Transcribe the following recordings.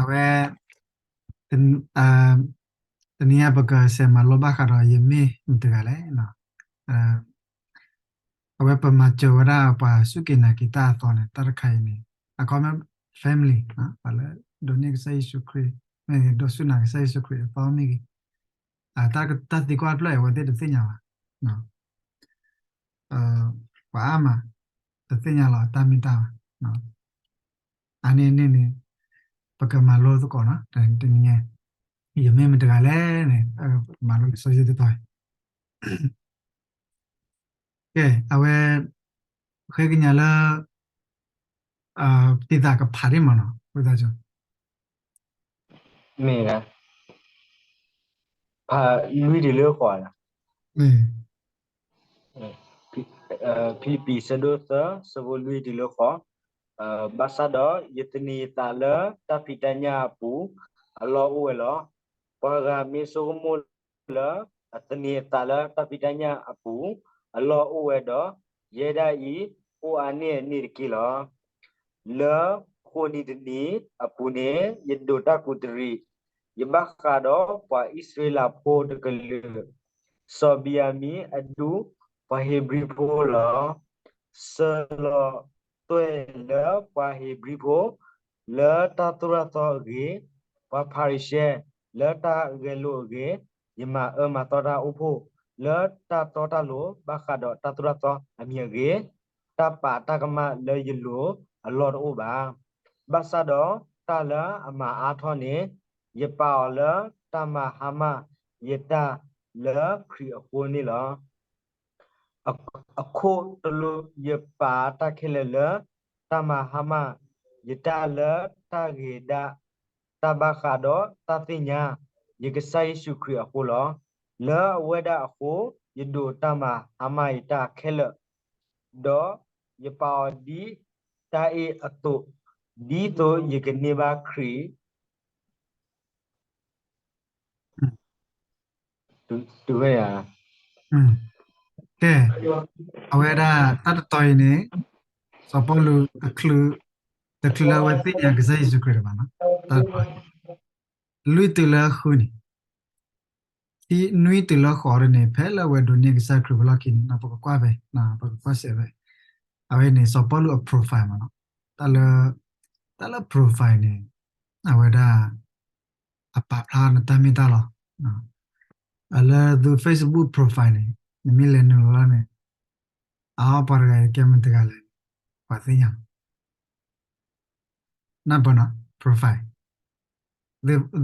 အဝဲ တနံၤအံၤ ပကစးမၤလိဘၣ်ဃးဒီး ယမ့ၢ်မတၤတဂၤလဲၣ်. အဝဲပမၤစၢၤဝဲဒၣ်ပှၤစူၢ်က့ၤနာ်က့ၤတၢ်အသီန့ၣ် တၢ်တခါအံၤန့ၣ် အခီပညီ family ပှၤလၢဒိးန့ၢ်ကစၢ်ယ့ၣ်ၡူးခရံာ်မ့ၢ်ဂ့ၤ ဒိးစူၢ်နာ်ကစၢ်ယ့ၣ်ၡူးခရံာ်အသီမ့ၢ်ဂ့ၤ, တၢ်သံကွၢ်တဖျၢၣ်အံၤ အဝဲသ့ၣ်တသ့ၣ်ညါဘၣ်. ပှၤအါမး တသ့ၣ်ညါလီၤတၢ်မ့ၢ်တၢ်ဘၣ်. အါန့ၢ်န့ၣ်န့ၣ် ပကမၤလိသကိးနီၤ တနံၤညါ ယမ့ၢ်မတၤတဂၤလဲၣ်န့ၣ် မၤလိလံာ်စီဆှံတတီၤ ကဲ အဝဲ ဃ့ကညးလၢ တံၤသးကဖးဒံးမးနီၤ ဝံသးစူၤ မ့ၢ် ဖးလွံၢ်တုၤလၢဃိးလီၤ. ဖံလံးပံး ဆၢဒိၣ်သၢ ဆၢဖိလွံၢ်တုၤလၢဃိး, ဘၣ်ဆၣ်ဒီး ယသန့ၤအသးလၢတၢ်ဖံးတၢ်ညၣ်အပူၤ အလီၢ်အိၣ်ဝဲလီၤ. ပှၤဂၤမ့ၢ်ဆိကမိၣ်လၢ အသန့ၤအသးလၢတၢ်ဖံးတၢ်ညၣ်အပူၤ အလီၢ်အိၣ်ဝဲဒီး ယဲဒၣ်အံၤ အိၣ်အါန့ၢ်အန့ၣ်တက့ၢ်လီၤ. လၢဃိးနံၤတနံၤအပူၤန့ၣ် ယဒိးတၢ်ကူးတရံး, ယဘၣ်ဃးဒီးပှၤအံၣ်စရ့လးဖိတကလုာ်, စီၤဘံယၤမံအဒူၣ်ပှၤဧ့ၤဘြံၤဖိလီၤ. ဆၢလီၤသွဲၣ်လၢပှၤဧ့ၤဘြံၤဖိ လၢတၢ်သိၣ်တၢ်သီအဂ့ၢ်, ပှၤဖၤရံၤၡဲ လၢတၢ်ဂဲၤလိာ်အဂ့ၢ်, ယမၤအၢမၤသီတၢ်အိၣ်ဖှိၣ် လၢတၢ်တီတၢ်လိၤဘၣ်ဃးဒီးတၢ်သိၣ်တၢ်သီအမံၤအဂ့ၢ်, တၢ်ပာ်တၢ်ကမၣ်လၢယလိၤအလီၢ်တအိၣ်ဘၣ်. ဘၣ်ဆၣ်ဒီးတၢ်လၢအမၤအါထီၣ်န့ၣ် ယပာ်အီၤလၢတၢ်မၤဟါမၢ်ယတၢ်လၢခရံာ်အဃိန့ၣ်လီၤ. အခိၣ်တလိာ်ယပာ်တၢ်ခဲလၢာ်လၢ တၢ်မၤဟါမၢ်ယတၢ်လၢတၢ်ဂ့ၤဒၣ် တၢ်ဘၣ်ဃးဒီးတၢ်သ့ၣ်ညါ ယကစၢ်ယ့ၣ်ၡူးခရံာ်အဃိလီၤ. လၢအဝဲဒၣ်အဃိ ယဒိးတၢ်မၤဟါမၢ်ယတၢ်ခဲလၢာ်, ဒီးယပာ်အီၤဒ်တၢ်အ့ၣ်အသိး, ဒ်သိးယကန့ၢ်ဘၣ်ခရံာ် ကဲ, အဝဲဒၣ်တၢ်တတီၤအံၤန့ၣ် စီၤပီလူး တချုးလၢအဝဲသ့ၣ်ညါကစၢ်ယ့ၣ်ၡူးခရံာ်တဘၣ်နီၤ, တၢ်တတီၤအံၤ လွံၢ်တုၤလၢဃုနံၤ, နွံတုၤလၢဃိးန့ၣ် ဖဲလၢအဝဲဒိးန့ၢ်ကစၢ်ခရံာ်ဖဲလီၢ်ခံန့ၣ် ပကကွၢ်ဖဲ, ပကကွၢ်စဲးဖဲ, အဝဲန့ၣ် စီၤပီလူးအ profile မးနီၤ, တၢ်လၢ တၢ်လၢ profile န့ၣ် အဝဲဒၣ် အပာ်ဖျါနတၢ်မ့ၢ်တၢ်လီၤ. လၢသု Facebook profile န့ၣ် နမ့ၢ်လဲၤနုာ်လီၤန့ၣ် အပှၤတဂၤအံၤကဲမတၤတဂၤလဲၣ်, ပှၤသ့ၣ်ညါ နၢ်ပၢၢ်နီၤ profile,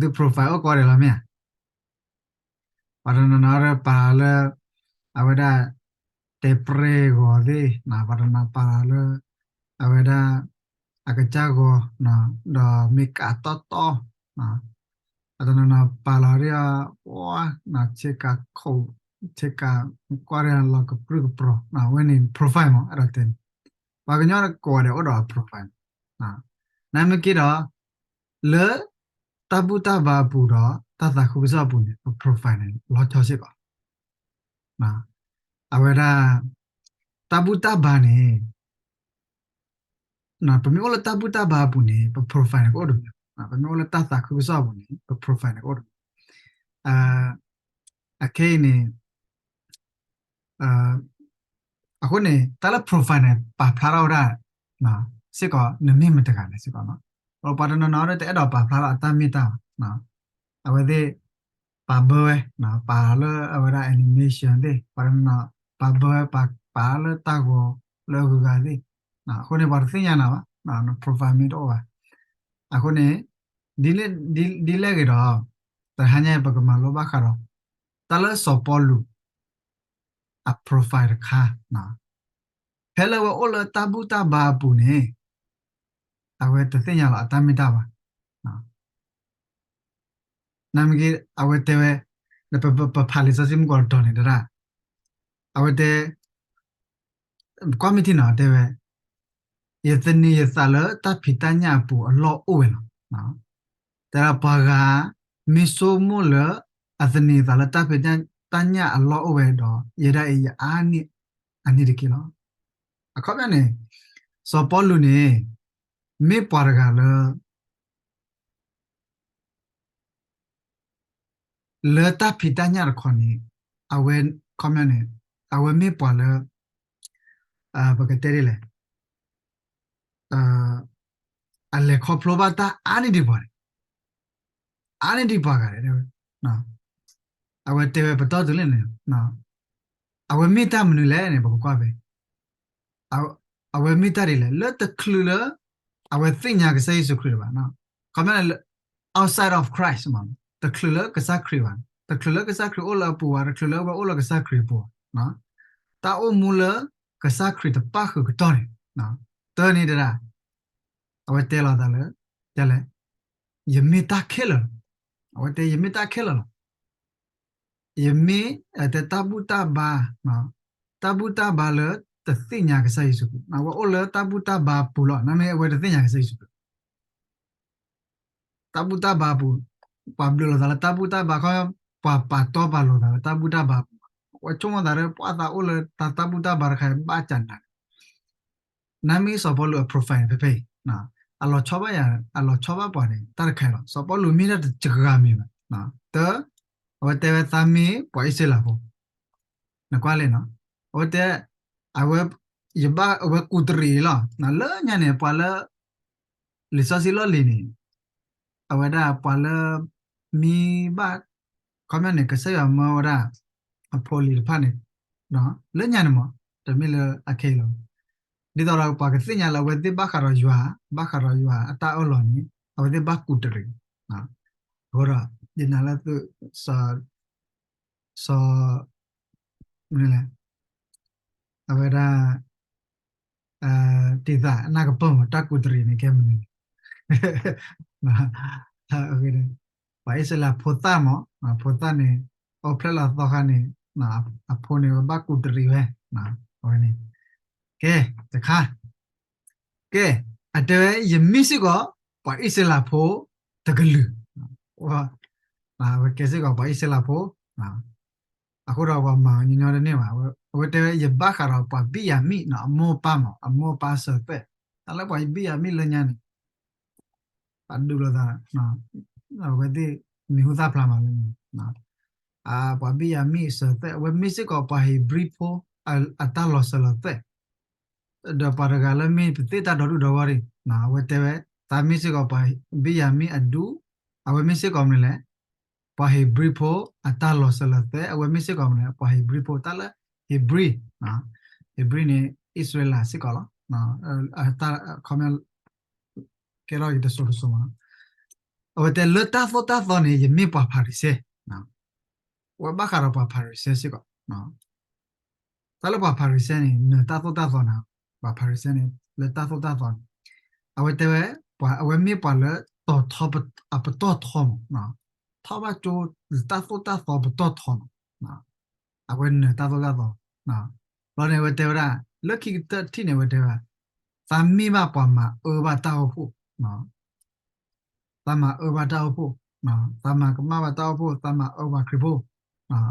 သု profile အိၣ်ကိးဂၤဒဲးလီၤမ့ၢ်ဧါ. ပှၤတနီၤနီၤပာ်လီၤလၢ အဝဲဒၣ် တဲပြဲၢ်ဂီၤသ့ၣ်, ပှၤတနီၤပာ်လီၤလၢ အဝဲဒၣ် အကစၢ်ဂီၤ, ဒီးမ့ၢ်ကးတီတီ, ပှၤတနီၤနီၤပာ်လီၤဒ် ဆ့ကၤခိၣ်, ဆ့ကၤကွၢ်ဒ်လီၤကပြုၢ်ကပြီၤ, အဝဲန့ၣ် profile မး အဲၣ်ဒိးတဲန့ၣ်, ပှၤကညီကိးဂၤဒဲးအိၣ်ဒီးအ profile မး နမ့ၢ်က့ၤဒီး လၢတၢ်ဘူၣ်တၢ်ဘါအပူၤဒီး တၢ်သးခုကစီၣ်အပူၤန့ၣ် ပ profile န့ၣ် လီၤဆီစ့ၢ်ကီး. အဝဲဒၣ် တၢ်ဘူၣ်တၢ်ဘါန့ၣ် ပမ့ၢ်အိၣ်လၢတၢ်ဘူၣ်တၢ်ဘါအပူၤန့ၣ် ပ profile န့ၣ် ကအိၣ်တမံၤ, ပမ့ၢ်အိၣ်လၢတၢ်သးခုကစီၣ်အပူၤန့ၣ် ပ profile န့ၣ် ကအိၣ်တမံၤ. အခဲအံၤန့ၣ် အဃိန့ၣ် တၢ်လၢ profile န့ၣ် ပာ်ဖျါထီၣ်ဝဲဒၣ် စ့ၢ်ကီး နမ့ၢ်မတၤတဂၤလဲၣ်စ့ၢ်ကီး. ပှၤတနီၤနီၤ တအဲၣ်ဒိးပာ်ဖျါထီၣ်အတၢ်မ့ၢ်တၢ်ဘၣ်, အဝဲသ့ၣ် ပာ်ဘၢဝဲ, ပာ်လၢအဝဲဒၣ် animation သ့ၣ်, ပှၤတနီၤနီၤ ပာ်ဘၢဝဲ ပာ်လၢတၢ်ဂီၤလၢအဂုၤအဂၤသ့ၣ်, အဃိန့ၣ် ပှၤတသ့ၣ်ညါနၤဘၣ်, န profile မ့ၢ်တအိၣ်ဘၣ်. အဃိန့ၣ် ဒ်လဲၣ်ဂ့ၤဒီး တဟါညါအံၤ ပကမၤလိဘၣ်ဃးဒီး တၢ်လၢစီၤပီလူး အ profile တခါ, ဖဲလၢအဝဲအိၣ်လၢတၢ်ဘူၣ်တၢ်ဘါအပူၤန့ၣ် အဝဲတသ့ၣ်ညါလီၤအတၢ်မ့ၢ်တၢ်ဘၣ်. နမ့ၢ်က့ၤ အဝဲတဲဝဲ, ပဖးလံာ်စီဆှံမုၢ်ကီးတတီၤန့ၣ် တဒၣ်, အဝဲတဲ ကွၢ်မ့ၢ်ထံနီၤ တဲဝဲ, ယသန့ၤယသးလၢတၢ်ဖံးတၢ်ညၣ်အပူၤအလီၢ်အိၣ်ဝဲလီၤ. တဲဒၣ်ပှၤဂၤ မ့ၢ်ဆိကမိၣ်လၢ အသန့ၤအသးလၢတၢ်ဖံးတၢ်ညၣ်အလီၢ်အိၣ်ဝဲဒီး ယဲဒၣ်အံၤ ယအါန့ၢ်အန့ၣ်တက့ၢ်လီၤ. အခီပညီန့ၣ် စီၤပီလူးန့ၣ် မ့ၢ်ပှၤတဂၤလၢ လၢတၢ်ဖံးတၢ်ညၣ်တခီန့ၣ် အဝဲ ခီပညီန့ၣ် အဝဲမ့ၢ်ပှၤလၢ ပကတဲဒ်လဲၣ် အလဲၤခီဖျိဘၣ်တၢ်အါန့ၢ်ဒံးပှၤန့ၣ် အါန့ၢ်ဒံးပှၤဂၤန့ၣ် အဝဲတဲဝဲပတီၢ်တုၤလၢန့ၣ် အဝဲမ့ၢ်တၢ်မနုၤလဲၣ်န့ၣ် ပကကွၢ်ဖဲ အဝဲမ့ၢ်တၢ်ဒ်လဲၣ် လၢတချုးလၢ အဝဲသ့ၣ်ညါကစၢ်ယ့ၣ်ၡူးခရံာ်လၢၤဘၣ် ခီပညီန့ၣ် outside of Christ မ့ၢ် တချုးလၢကစၢ်ခရံာ်ဘၣ် တချုးလၢကစၢ်ခရံာ်အိၣ်လၢအပူၤဘၣ် တချုးလၢအဝဲအိၣ်လၢကစၢ်ခရံာ်အပူၤဘၣ် တၢ်အိၣ်မူလၢကစၢ်ခရံာ်တပၣ်ဃုာ်ကတီၢ်န့ၣ် တၢ်န့ၣ်တဒၣ် အဝဲတဲလီၤသးလၢ တဲလဲၣ် ယမ့ၢ်တၢ်ခဲလၢာ်လီၤ အဝဲတဲယမ့ၢ်တၢ်ခဲလၢာ်လီၤ ယမ့ၢ် တဲတၢ်ဘူၣ်တၢ်ဘါ တၢ်ဘူၣ်တၢ်ဘါလၢတသ့ၣ်ညါကစၢ်ယ့ၣ်ၡူးခရံာ် အဝဲအိၣ်လၢတၢ်ဘူၣ်တၢ်ဘါပူၤလီၤ နမ့ၢ်အဝဲတသ့ၣ်ညါကစၢ်ယ့ၣ်ၡူးခရံာ် တၢ်ဘူၣ်တၢ်ဘါပူၤ ပှၤဘျုးလိာ်သးလၢတၢ်ဘူၣ်တၢ်ဘါ ခီ ပှၤပာ်တီပာ်လိၤသးလၢတၢ်ဘူၣ်တၢ်ဘါပူၤ အဝဲဆိကမိၣ်သးလၢပှၤသးအိၣ်လၢတၢ်ဘူၣ်တၢ်ဘါတခါအံၤဘၣ်စၢ်နၤ နမ့ၢ်စီၤပီလူးအ profile န့ၣ် ဖဲဖဲအံၤ အလီၤဆီဘၣ်ယၤ အလီၤဆီဘၣ်ပှၤန့ၣ် တၢ်တခါအံၤလီၤ စီၤပီလူးမ့ၢ်တၢ်တဂၤမံၤဘၣ် တၢ အဝဲတဲဝဲသးမ့ၢ်ပှၤအံၣ်စရ့လးဖိ နကွၢ်လဲၣ်နီၤ အဝဲတဲ အဝဲ ယဘၣ်အဝဲကူးတရံးလီၤ လၢညါန့ၣ် ပှၤလၢ လံာ်စီဆှံလီၢ်လံၤန့ၣ် အဝဲဒၣ်ပှၤလၢ မံဘၣ် ခီပညီန့ၣ် ကစၢ်ယွၤမၢဝဲဒၣ် အဖိအလံၤတဖၣ်န့ၣ် လၢညါန့ၣ်မး တမ့ၢ်လၢအခဲအံၤလီၤ ဒ်သိးဒီးပှၤကသ့ၣ်ညါလၢအဝဲသ့ၣ်ဘၣ်ဃးဒီးယွၤ ဘၣ်ဃးဒီးယွၤအတၢ်အၢၣ်လီၤန့ၣ် အဝဲသ့ၣ်ဘၣ်ကူးတရံး အဃိဒီး ယနာ်လၢသု စီၤ စီၤ မနုၤလဲၣ် အဝဲဒၣ် တံၤသးအနၢ်ကပၢၢ်မး တၢ်ကူးတရံးန့ၣ်ကဲမနုၤလဲၣ် ပှၤအံၣ်စရ့လးဖိသၣ်မး ဖိသၣ်န့ၣ် အိၣ်ဖျဲၣ်လီၤသီခါန့ၣ် အဖိန့ၣ်ဝဲဘၣ်ကူးတရံးဝဲ အဝဲန့ၣ် ကဲ တခါ ကဲ အတဲဝဲ ယမ့ၢ်စ့ၢ်ကီး ပှၤအံၣ်စရ့လးဖိ တကလုာ် အဝဲကဲစ့ၢ်ကီးပှၤအံၣ်စရ့လးဖိ အဃိဒီးပှၤမၤညီညီတန့ၢ်ဘၣ် အဝဲတဲဝဲ ယဘၣ်ဃးဒီးပှၤဘံၣ်ယၤမံၣ် အမိၢ်အပၢ်မး အမိၢ်အပၢ်စၢၤသွဲၣ် တၢ်လၢပှၤဘံၣ်ယၤမံၣ်လၢညါန့ၣ် ပှၤဒုးလိာ်သး အဝဲသ့ၣ်မံၤဟူသၣ်ဖျါမးလၢ ပှၤဘံၣ်ယၤမံၣ်စၢၤသွဲၣ် အဝဲမ့ၢ်စ့ၢ်ကီးပှၤဧ့ၤဘြံၤဖိ အတၢ်လီၤစၢၤလီၤသွဲၣ် ဒီးပှၤတဂၤလၢမ့ၢ်ပသ့ၣ်တၢ်ဒီဒူၣ်ဒီဝီၢ်ဒံး အဝဲတဲဝဲ သးမ့ၢ်စ့ၢ်ကီးပှၤဘံၣ်ယၤမံၣ်အဒူၣ် အဝဲမ့ၢ်စ့ၢ်ကီးမနုၤလဲၣ် ပှၤဧ့ၤဘြံၤဖိ အတၢ်လီၤစၢၤလီၤသွဲၣ် အဝဲမ့ၢ်စ့ၢ်ကီးမနုၤလဲၣ် ပှၤဧ့ၤဘြံၤဖိ တၢ်လၢ ဧ့ၤဘြံၤ ဧ့ၤဘြံၤန့ၣ် အံၣ်စရ့လးစ့ၢ်ကီးလီၤ တၢ် ခီပညီ ကဲထီၣ်ယတစိၤတစိၤမး အဝဲတဲလၢတၢ်သိၣ်တၢ်သီန့ၣ် ယမ့ၢ်ပှၤဖၤရံၤၡဲ အဝဲဘၣ်ဃးဒီးပှၤဖၤရံၤၡဲစ့ၢ်ကီး တၢ်လၢပှၤဖၤရံၤၡဲန့ၣ် နၢၤတၢ်သိၣ်တၢ်သီနၤ ပှၤဖၤရံၤၡဲန့ၣ် လၢတၢ်သိၣ်တၢ်သီန့ၣ် အဝဲတဲဝဲ ပှၤအဝဲမ့ၢ်ပှၤလၢ တီၤထီ အပတီၢ်ထီမး ထီဘၣ်ကၠိ တၢ်သိၣ်တၢ်သီပတီၢ်ထီမး အဝဲနၢၤတၢ်သိၣ်တၢ်သီ ဘျီန့ၣ်အဝဲတဲဝဲဒၣ် လၢခံကတၢၢ်တထံၣ်န့ၣ် အဝဲတဲဝဲ သးမ့ၢ်ဘၣ်ပှၤမၤအၢဘၣ်တၢ်အိၣ်ဖှိၣ် သးမၤအၢဘၣ်တၢ်အိၣ်ဖှိၣ်, သးမၤကမၣ်ဘၣ်တၢ်အိၣ်ဖှိၣ်, သးမၤအၢပှၤခရံာ်ဖိ,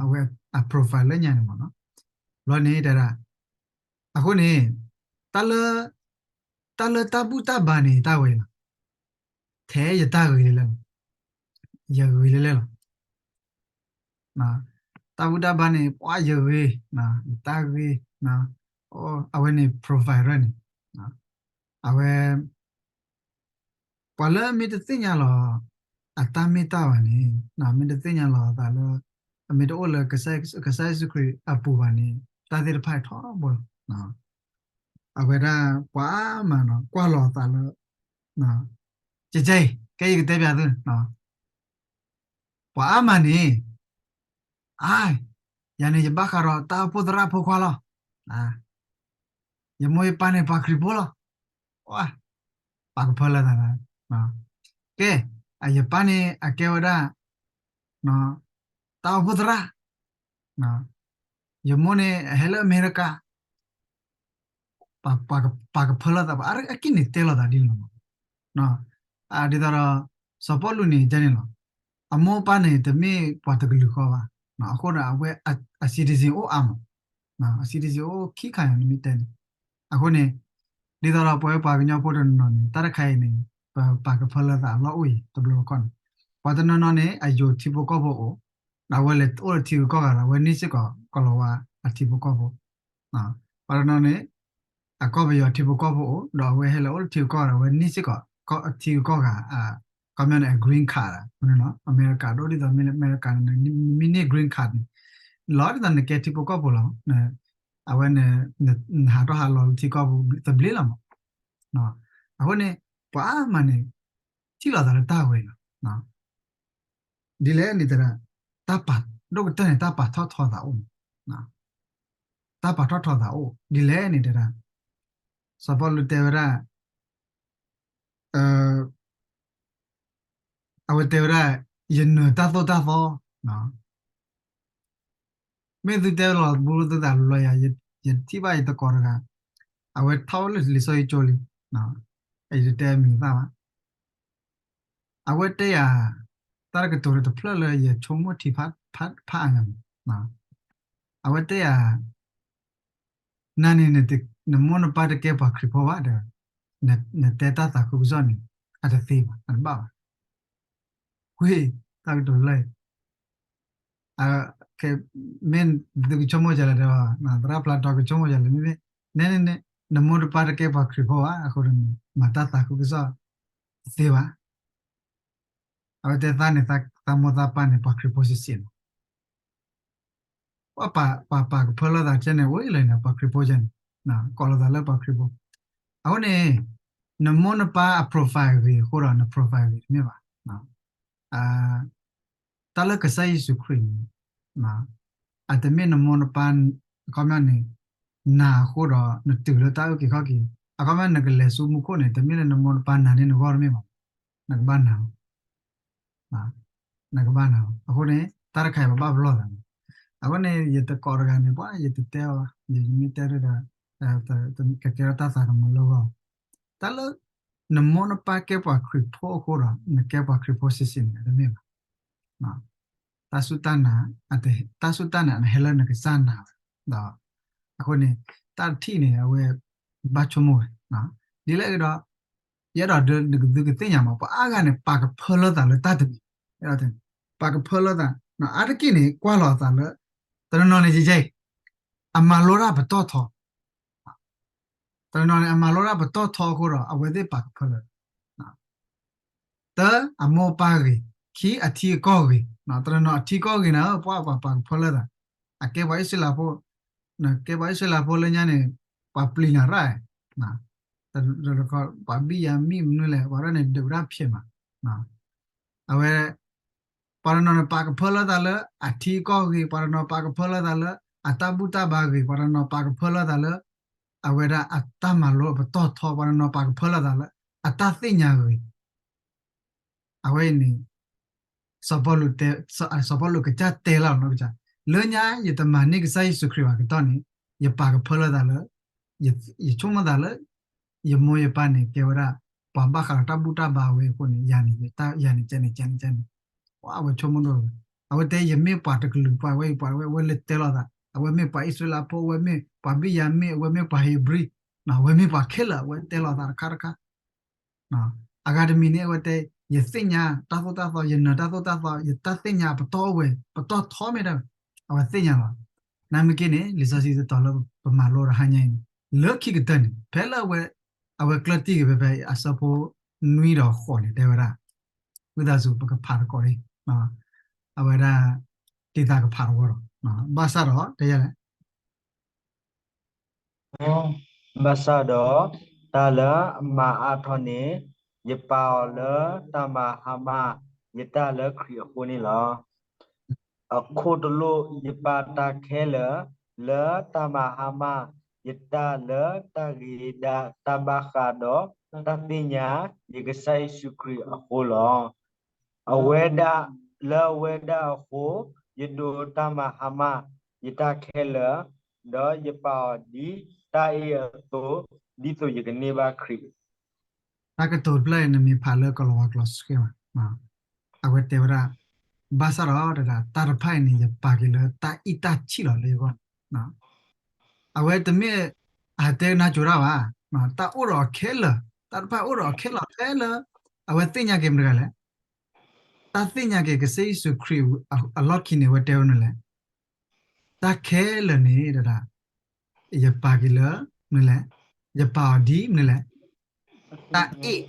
အဝဲအ profile လၢညါန့ၣ်မ့ၢ်နီၤ. ဘျီန့ၣ်တဲဒၣ်, အဃိန့ၣ် တၢ်လၢ တၢ်လၢတၢ်ဘူၣ်တၢ်ဘါန့ၣ် တၢ်ဝဲအံၤလီၤ. ထဲယတၢ်ဂ့ၤလဲၣ်လဲၣ်လီၤ. ယဂ့ၤလဲၣ်လဲၣ်လီၤ. တၢ်ဘူၣ်တၢ်ဘါန့ၣ် ပှၤယဂ့ၤ, ယတၢ်ဂ့ၤ, အဝဲန့ၣ် profile န့ၣ် အဝဲ ပှၤလၢအမ့ၢ်တသ့ၣ်ညါလီၤ အတၢ်မ့ၢ်တၢ်ဘၣ်န့ၣ်, မ့ၢ်တသ့ၣ်ညါလီၤအသးလၢ အမ့ၢ်တအိၣ်လၢ ကစၢ်ယ့ၣ်ၡူးခရံာ်အပူၤဘၣ်န့ၣ် တၢ်သ့ၣ်တဖၣ်အံၤထီဘိလီၤ. အဝဲဒၣ်ပှၤအါမးနီၤ ကွၢ်လီၤအသးလၢ ကဲကဲအံၤ ကဲယကတဲပျးသု ပှၤအါမးန့ၣ် အါ, ယၤန့ၣ်ယဘၣ်ဃးဒီးတၢ်အိၣ်ဖှိၣ်သရၣ်ဖိခွါလီၤ. ယမိၢ်ယပၢ်န့ၣ်ပှၤခရံာ်ဖိလီၤ. ပာ်ကဖၢလၢသး, ကဲ, ယပၢ်န့ၣ်အကဲဝဲဒၣ် တၢ်အိၣ်ဖှိၣ်သရၣ်, ယမိၢ်န့ၣ်အဟဲလၢအမဲရကၤ, ပာ်ကဖၢလၢသး ပှၤအါကံၢ်န့ၣ်တဲလီၤသးဒ်န့ၣ်လီၤ. ဒ်သိးဒီး စီၤပီလူးန့ၣ်ဒ်န့ၣ်လီၤ. အမိၢ်အပၢ်န့ၣ် တမ့ၢ်ပှၤတကလုာ်ဃီဘၣ်. အဃိဒီးအဝဲအ citizen အိၣ်အါမး, အ citizen အိၣ်ခံခါယၤ နမ့ၢ်တဲန့ၣ်. အဃိန့ၣ် ဒ်သိးဒီးပဝဲပှၤကညီဖိတနီၤနီၤန့ၣ် တၢ်တခါအံၤန့ၣ် ပပာ်ကဖၢလၢသးအလီၢ်အိၣ်အံၤ တဘျီတခီၣ်န့ၣ် ပှၤတနီၤနီၤန့ၣ် အယိၤထံဖိကီၢ်ဖိအိၣ်, အဝဲလဲၤအိၣ်လၢထံဂုၤကီၢ်ဂၤဒီး အဝဲန့ၢ်စ့ၢ်ကီး ကီၤလၤဝါအထံဖိကီၢ်ဖိ, ပှၤတနီၤန့ၣ် အကီၢ်ပယီၤထံဖိကီၢ်ဖိအိၣ် ဒီးအဝဲဟဲလၢအိၣ်လၢထံဂုၤကီၢ်ဂၤဒီး အဝဲန့ၢ်စ့ၢ်ကီး ထံဂုၤကီၢ်ဂၤ ခီပညီန့ၣ် အ green card န့ၣ်လီၤ. အမဲရကၤဒ်သိး မ့ၢ်လၢအမဲရကၤန့ၣ် နမ့ၢ်န့ၢ် green card န့ၣ် လီၤဒ်သိးနကဲထံဖိကီၢ်ဖိလီၤ. အဝဲန့ၣ် နဟးထီၣ်ဟးလီၤလၢထံကီၢ်ပူၤသဘျ့လီၤမး. အဃိန့ၣ် ပှၤအါမးန့ၣ် ထံၣ်လိာ်သးလၢတၢ်ဝဲလီၤ. ဒ်လဲၣ်န့ၣ်တဲဒၣ် တၢ်ပာ်ဒိၣ်ကတၢၢ်န့ၣ် တၢ်ပာ်ထီၣ်ထီသးအိၣ်, တၢ်ပာ်ထီၣ်ထီသးအိၣ် ဒ်လဲၣ်န့ၣ်တဲဒၣ် စီၤပီလူးတဲဝဲဒၣ် အဝဲတဲဝဲဒၣ် ယနၢၤတၢ်သိၣ်တၢ်သီ, မ့ၢ်သုတဲလီၤဘူလၢသုသးလီၤယၤ, ယထံၣ်ဘၣ်ယတကိးတဂၤ, အဝဲထီၣ်ဝဲလၢလံာ်စီဆှံကၠိလံ, ယတတဲအမံၤအသၣ်ဘၣ်. အဝဲတဲယၤ တၢ်တကတိၤလၢတဖျၢၣ်လၢယဆိကမိၣ်ထံဖးအါညါမး, အဝဲတဲယၤ နၤန့ၣ် နမိၢ်နပၢ်တကဲပှၤခရံာ်ဖိဘၣ်ဒီး နတဲတၢ်သးခုကစီၣ်န့ၣ် အတသ့ဘၣ် အတဘၣ်ဘၣ်. ဝ့ၢ် တၢ်ကတိၤလၢ မ့ၢ်သုကဆိကမိၣ်ဒ်လဲၣ်ဒီး သရၣ်ဖျါတီကဆိကမိၣ်ဒ်လဲၣ် မ့မ့ၢ် နဲန့ၣ် နမိၢ်နပၢ်တကဲပှၤခရံာ်ဖိဘၣ် အဃိန့ၣ် မၤတၢ်သးခုကစီၣ်တသ့ဘၣ်. အဝဲတဲသးန့ၣ် သးမိၢ်သးပၢ်န့ၣ် ပှၤခရံာ်ဖိစံးစံးလီၤ. ပှၤပာ်ကဖၢလၢသးကဲန့ၣ် အိၣ်လၢန့ၣ် ပှၤခရံာ်ဖိကဲန့ၣ် ကိးလီၤသးလၢပှၤခရံာ်ဖိ. အဃိန့ၣ် နမိၢ်နပၢ်အ profile ဂ့ၤအဃိဒီး န profile ဂ့ၤတမ့ၢ်ဘၣ်. တၢ်လၢကစၢ်ယ့ၣ်ၡူးခရံာ်န့ၣ် အတမ့ၢ်နမိၢ်နပၢ် အခီပညီန့ၣ် နာ်အဃိဒီး နတုၤလၢတၢ်အုၣ်က့ၤခီၣ်က့ၤ အခီပညီနကလဲၤဆူမူခိၣ်န့ၣ် တမ့ၢ်လၢနမိၢ်နပၢ်နာ်န့ၢ်နဂီၢ်တမ့ၢ်ဘၣ်. နကဘၣ်နာ်လီၤ. နကဘၣ်နာ်လီၤ. အဃိန့ၣ် တၢ်တခါအံၤပဘၣ်ပလီၢ်သးန့ၣ် အဃိန့ၣ် ယတကိးတဂၤန့ၣ် ပှၤ ယတတဲအီၤ ယမ့ၢ်တဲဒီး ကကဲထီၣ်တၢ်သးကမၤလၢဂီၢ် တၢ်လၢ နမိၢ်နပၢ်ကဲပှၤခရံာ်ဖိအဃိဒီး နကဲပှၤခရံာ်ဖိစံးစံးန့ၣ် တမ့ၢ်ဘၣ်. တၢ်စူၢ်တၢ်နာ် တၢ်စူၢ်တၢ်နာ်န့ၣ် ဟဲလၢနကစၢ်နာ်ဝဲ ဒီး အဃိန့ၣ် တၢ်တထံၣ်န့ၣ် အဝဲ ဘၣ်ဆိကမိၣ်ဝဲ ဒ်လဲၣ်ဂ့ၤဒီး ယအဲၣ်ဒိးဒၣ်နကသုကသ့ၣ်ညါမး ပှၤအါဂၤန့ၣ် ပာ်ကဖၢလၢသးလၢတၢ်တမံၤ ပာ်ကဖၢလၢသး အါတက့ၢ်န့ၣ် ကွၢ်လီၤအသးလၢ တနီၤနီၤန့ၣ် ယယဲ အမၤလိတၢ်ပတီၢ်ထီ တနီၤနီၤန့ၣ် အမၤလိတၢ်ပတီၢ်ထီအဃိဒီး အဝဲသ့ၣ်ပာ်ကဖၢလၢ တၢ အမိၢ်အပၢ်ဂ့ၤ, ခံ အထံအကီၢ်ဂ့ၤ, တနီၤနီၤအထံကီၢ်ဂ့ၤန့ၣ် ပှၤပှၤပာ်ကဖၢလၢသး, အကဲပှၤအံၣ်စရ့လးဖိ, ကဲပှၤအံၣ်စရ့လးဖိလၢညါန့ၣ် ပှၤပျံၤနၤရၣ်, ပှၤဘံၣ်ယၤမံၣ်မနုၤလဲၣ် ပှၤဒၣ်န့ၣ် ဒုးဝဲဒၣ်ဖျဲးမး, အဝဲ ပှၤတနီၤန့ၣ် ပာ်ကဖၢလၢသးလၢ အထံအကီၢ်ဂ့ၤ, ပှၤတနီၤပာ်ကဖၢလၢသးလၢ အတၢ်ဘူၣ်တၢ်ဘါဂ့ၤ, ပှၤတနီၤပာ်ကဖၢလၢသးလၢ အဝဲဒၣ်အတၢ်မၤလိပတီၢ်ထီ, ပှၤတနီၤပာ်ကဖၢလၢသးလၢ အတၢ်သ့ၣ်ညါဂ့ၤ, အဝဲအံၤန့ၣ် စီၤပီလူးတဲ, စီၤပီလူးကစၢ်တဲလီၤနီၢ်ကစၢ်, လၢညါယတမၤန့ၢ်ကစၢ်ယ့ၣ်ၡူးခရံာ်ဘၣ်ကတီၢ်န့ၣ် ယပာ်ကဖၢလၢသးလၢ ယဆိကမိၣ်သးလၢ ယမိၢ်ယပၢ်န့ၣ် ကဲဝဲဒၣ် ပှၤဘၣ်ဃးဒီးတၢ်ဘူၣ်တၢ်ဘါဝဲအဃိန့ၣ် ယၤန့ၣ် ယၤန့ၣ် ကဲန့ၣ် ကဲန့ၣ် ကဲန့ၣ်, အဝဲဆိကမိၣ်ဒိၣ်, အဝဲတဲ ယမ့ၢ်ပှၤတကလုာ် ပှၤဝဲအံၤ ပှၤဝဲ အဝဲလဲၤတဲလီၤသး, အဝဲမ့ၢ်ပှၤအံၣ်စရ့လးဖိ, အဝဲမ့ၢ်ပှၤဘံၣ်ယၤမံၣ်, အဝဲမ့ၢ်ပှၤဧ့ၤဘြံၤ, အဝဲမ့ၢ်ပှၤခဲလၢာ် အဝဲတဲလီၤသးတခါတခါ အဂၤတမံၤန့ၣ် အဝဲတဲ ယသ့ၣ်ညါတၢ်သိၣ်တၢ်သီ, ယနၢၤတၢ်သိၣ်တၢ်သီ, ယတၢ်သ့ၣ်ညါအပတီၢ်အိၣ်ဝဲ, ပတီၢ်ထီမ့ၢ်ဒၣ်ဝဲ, အဝဲသ့ၣ်ညါလီၤ. နမ့ၢ်က့န့ၣ် လံာ်စီဆှံတတီၤလၢပမၤလိတဟါညါအံၤန့ၣ် လၢခံကတၢၢ်န့ၣ် ဖဲလၢအဝဲ အဝဲကျၢၢ်တံၢ်က့ၤဖဲ ဖဲအဆၢဖိနွံဒီးဃိးန့ၣ် တဲဝဲဒၣ် ဝံသးစူၤ ပကဖးသကိးလံ, အဝဲဒၣ် တံၤသးကဖးတဝီဒီး ဘၣ်ဆၣ်ဒီး တဲယၤလဲၣ် ဘၣ်ဆၣ်ဒီး တၢ်လၢအမၤအါထီၣ်န့ၣ် ယပာ်အီၤလၢတၢ်မၤဟါမၢ်ယတၢ်လၢခရံာ်အဃိန့ၣ်လီၤ. အခိၣ်တလိၣ်ယပာ်တၢ်ခဲလၢာ် လၢတၢ်မၤဟါမၢ် ယတၢ်လၢတၢ်ဂ့ၤဒၣ်တၢ်ဘၣ်ဃးဒီးတၢ်သ့ၣ်ညါ ယကစၢ်ယ့ၣ်ၡူးခရံာ်အဃိလီၤ. အဝဲဒၣ် လၢအဝဲဒၣ်အဃိ ယဒိးတၢ်မၤဟါမၢ်ယတၢ်ခဲလၢာ်, ဒီးယပာ်အီၤဒ်တၢ်အ့ၣ်အသိး, ဒ်သိးယကန့ၢ်ဘၣ်ခရံာ် တၢ်ကတိၤတဖျၢၣ်အံၤ နမ့ၢ်ဖးလၢကီၤလၤဝါကျိာ်စ့ၢ်ကီးဘၣ်, အဝဲတဲဝဲဒၣ် ဘၣ်ဆၣ်ဒီး တဒၣ် တၢ်တဖၣ်အံၤန့ၣ် ယပာ်က့ၤလၢတၢ်အံၣ်တၢ်ဆံၣ်လီၤလၢယဂီၢ်, အဝဲတမ့ၢ် အတဲနါစိၤတၢ်ဘၣ်, တၢ်အိၣ်ဒီးအီၤခဲလၢာ်, တၢ်တဖၣ်အိၣ်ဒီးအီၤခဲလၢာ်ဖဲလၢ အဝဲသ့ၣ်ညါက့ၤမတၤတဂၤလဲၣ် တၢ်သ့ၣ်ညါက့ၤကစၢ်ယ့ၣ်ၡူးခရံာ်အလီၢ်ခံန့ၣ် အဝဲတဲဝဲမနုၤလဲၣ်, တၢ်ခဲလၢာ်န့ၣ်ဒၣ် ယပာ်က့ၤလၢ မနုၤလဲၣ်, ယပာ်အီၤဒ်မနုၤလဲၣ်, တၢ်အ့ၣ်,